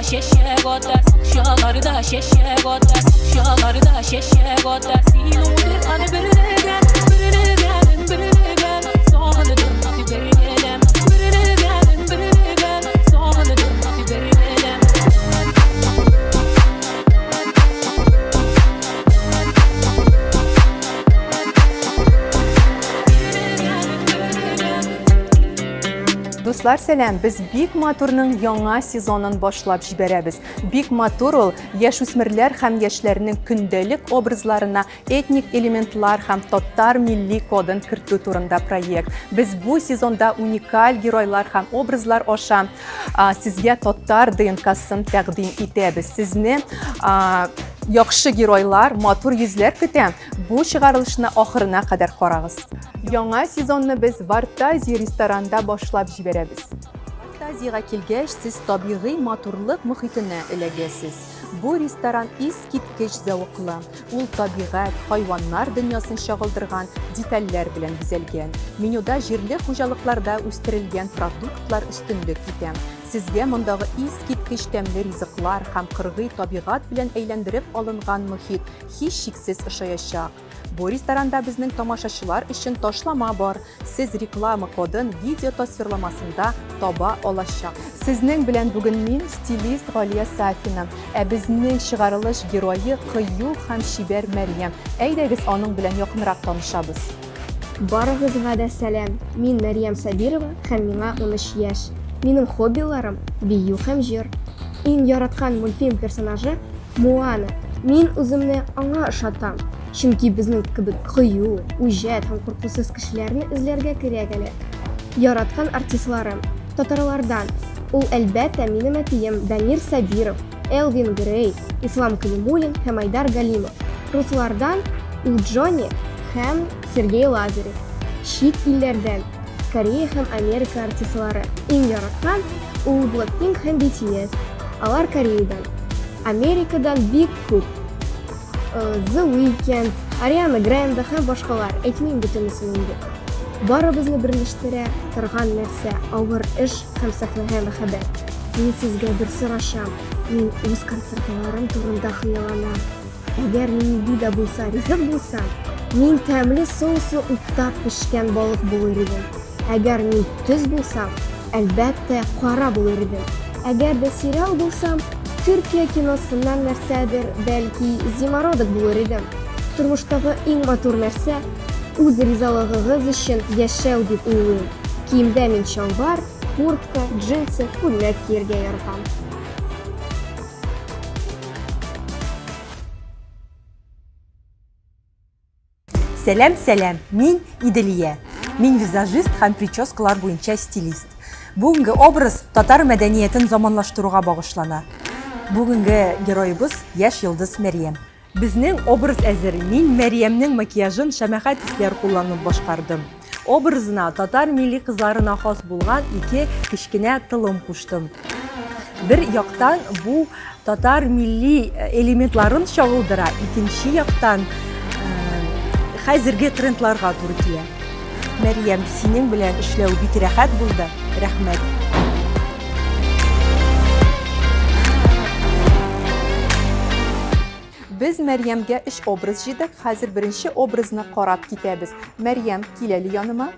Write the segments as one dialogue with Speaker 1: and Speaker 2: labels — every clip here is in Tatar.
Speaker 1: Чәчәк ата, бакчаларда чәчәк ата, бакчаларда чәчәк ата. Син утырган берлегән, берлегән, берлегән, сагындым берлегән, берлегән, берлегән, сагындым берлегән.
Speaker 2: Дуслар, сәлам! Без Бик матурның яңа сезонын башлап җибәрәбез. Бик матур ул яшүсмерләр һәм яшьләрнең көндәлек образларына этник элементлар һәм татар милли кодын кертү турында проект. Без бу сезонда уникаль геройлар һәм образлар аша сезгә татар ДНКсын тәкъдим итәбез. Сезне яхшы геройлар, матур йөзләр көтә. Бу чыгарылышны ахырына кадәр карагыз. Яңа сезонны без Вартази ресторанда башлап җибәрәбез. Вартазига килгәч, сез табигый матурлык мохитенә эләгәсез. Бу ресторан искиткеч зәвыклы. Ул табигать, хайваннар дөньясын чагылдырган детальләр белән бизәлгән. Менюда җирле хуҗалыкларда үстерелгән продуктлар өстенлек итә. Сезгә мондагы искиткеч тәмле ризыклар һәм кыргый табигать белән әйләндереп алынган мохит һичшиксез ошаячак. Бу ресторанда безнең тамашачылар өчен ташлама бар, сез реклама кодын видео тасвирламасында таба алачак. Сезнең белән бүген мин, стилист Галия Сафина. Ә безнең чыгарылыш герое кыю һәм чибәр Мәрьям. Әйдәгез аның белән якынрак танышабыз.
Speaker 3: Барыгызга да сәлам! Мин Мәрьям Сабирова һәм миңа 13 яшь. Минем хоббиларым, бию һәм җыр. Иң яраткан мультфильм персонажы, Моана, мин үземне аңа ошатам, чөнки безнең кебек кыю, үҗәт һәм куркусыз кешеләрне эзләргә кирәк әле. Яраткан артистларым, татарлардан, ул, әлбәттә, минем әтием Дамир Сабиров, Элвин Грей, Ислам Калимуллин һәм Айдар Галимов. Руслардан, ул Джонни һәм Сергей Лазарев. Чит илләрдән, Корея һәм Америка артистлары. Иң яраткан, ул Blackpink һәм BTS. Алар Кореядан. Америкадан бик күп. The Weeknd, Ариана Гранде һәм башкалар. Әйтмим бөтенесен инде. Барыбызны берләштерә торган нәрсә, авыр эш һәм сәхнәгә мәхәббәт. Мин сезгә бер сорашам, мин үз концертларым турында хыялланам. Әгәр мин нинди дә булса ризык булсам, мин тәмле соуслы утта пешкән балык булыр идем. Әгәр мин төс булсам, әлбәттә, кара булыр идем. Әгәр дә сериал булсам, Төркия киносыннан нәрсәдер, бәлки, Зимородок булыр идем. Тормыштагы иң матур нәрсә, үз ризалыгыгыз өчен яшәү дип уйлыйм. Киемдә мин чалбар, куртка, джинсы, күлмәк кияргә яратам.
Speaker 4: Сәлам, сәлам! Мин Иделия. Мин визажист һәм прическалар буенча стилист. Бүгенге образ татар мәдәниятен заманлаштыруга багышлана. Бүгенге героебыз яшь йолдыз Мәрьям. Безнең образ әзер. Мин Мәрьямнең макияжын шәмәхә төсләр кулланып башкардым. Образына татар милли кызларына хас булган ике кечкенә тылым куштым. Бер яктан бу татар милли э, элементларын чагылдыра, икенче яктан э, хәзерге трендларга туры килә. Мәрьям, синең белән эшләү бик рәхәт булды. Рәхмәт.
Speaker 2: Без Мәрьямгә өч образ җыйдык. Хәзер беренче образны карап китәбез. Мәрьям, кил әле яныма.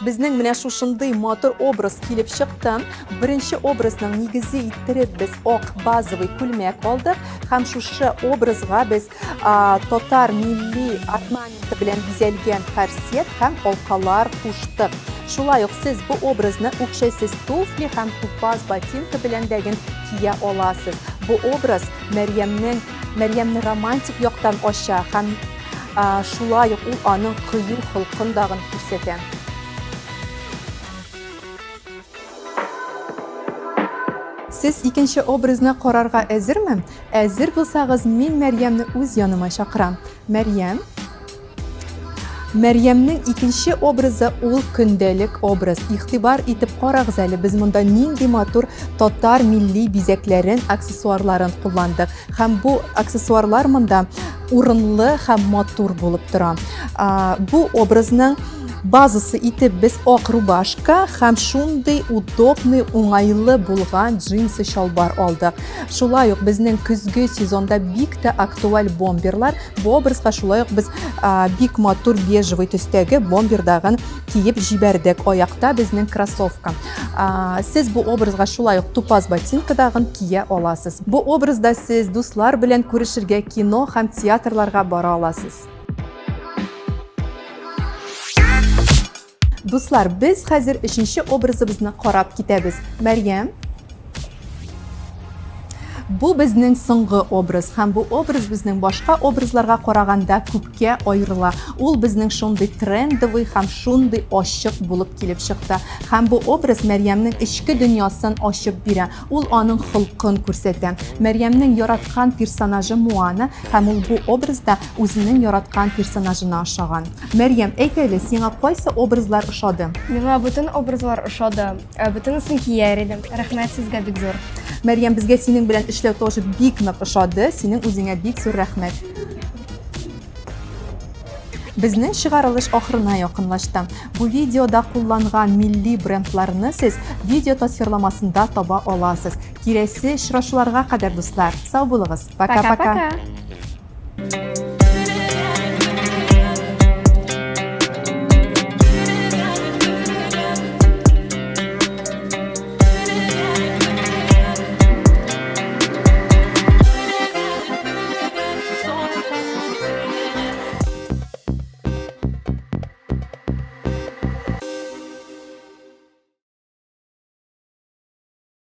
Speaker 2: Безнең менә шушындый матур образ килеп чыкты. Беренче образның нигезе иттереп без ак базовый күлмәк алдык һәм шушы образга без а, татар милли орнаменты белән бизәлгән корсет һәм алкалар куштык. Шулай ук сез бу образны үкчәсез туфли һәм тупас ботинка белән дә ген кия аласыз. Бу образ Мәрьямнең Мәрьямне романтик яктан ача һәм шулай ук ул аның кыю холкын дагын күрсәтә. Сез икенче образны карарга әзерме? Әзер булсагыз, мин Мәрьямне үз яныма чакырам. Мәрьям, Мәрьямнең икенче образы ул көндәлек образ. Игътибар итеп карагыз әле, без монда нинди матур татар милли бизәкләрен, аксессуарларын кулландык. Һәм бу аксессуарлар монда урынлы һәм матур булып тора. Бу образның Базасы итеп без ак рубашка һәм шундый удобный, уңайлы булган джинсы чалбар алдык. Шулай ук безнең көзге сезонда бик тә актуаль бомберлар. Бу образга шулай ук без бик матур бежевый төстәге бомбердагын киеп җибәрдек. Аякта безнең кроссовка. Сез бу образга шулай ук тупас ботинкадагын кия аласыз. Бу образда сез дуслар белән күрешергә кино һәм театрларга бара аласыз. Дуслар, без хәзер өченче образыбызны карап китәбез. Мәрьям. Бу безнең соңгы образ һәм бу образ безнең башка образларга караганда күпкә аерыла. Ул безнең шундый трендовый һәм шундый ачык булып килеп чыкты. Һәм бу образ Мәрьямнең эчке дөньясын ачып бирә. Ул аның холкын күрсәтә. Мәрьямнең яраткан персонажы Моана һәм ул бу образда үзенең яраткан персонажына ошаган. Мәрьям, әйт әле, сиңа кайсы образлар ошады?
Speaker 3: Миңа бөтен образлар ошады. Ә, бөтенесен кияр идем. Рәхмәт сезгә бик зур.
Speaker 2: Мәрьям, безгә синең белән эшләү тоже бик нык ошады. Синең үзеңә бик зур рәхмәт. Безнең чыгарылыш ахырына якынлашты. Бу видеода кулланган милли брендларны сез видео тасвирламасында таба аласыз. Киләсе очрашуларга кадәр, дуслар. Сау булыгыз. Пока-пока.
Speaker 3: Пока-пока.